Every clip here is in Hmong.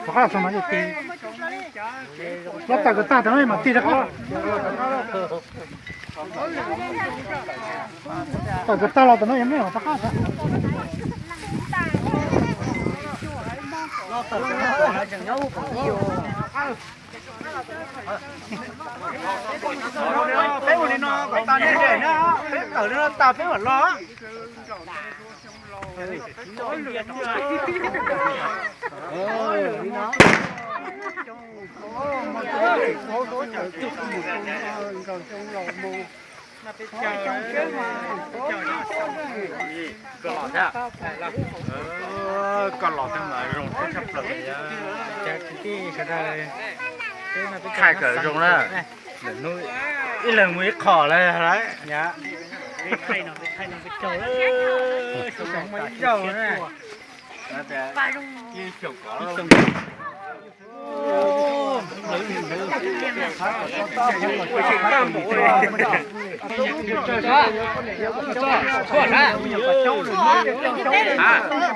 Rov qab los txog no ces tig, los tawm kom tag tam no mas tig rov qab. Tawm kom tag los tam no yog me rov qab. Peb ua li no kom tas ne, peb tawm no tas peb mam los. Koj los thiab, koj los thiab mas zoo tshaj plaws li. Thaij kom zoo na, ib leeg mus ib qho lawm lauj.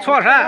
Tshuaj sab.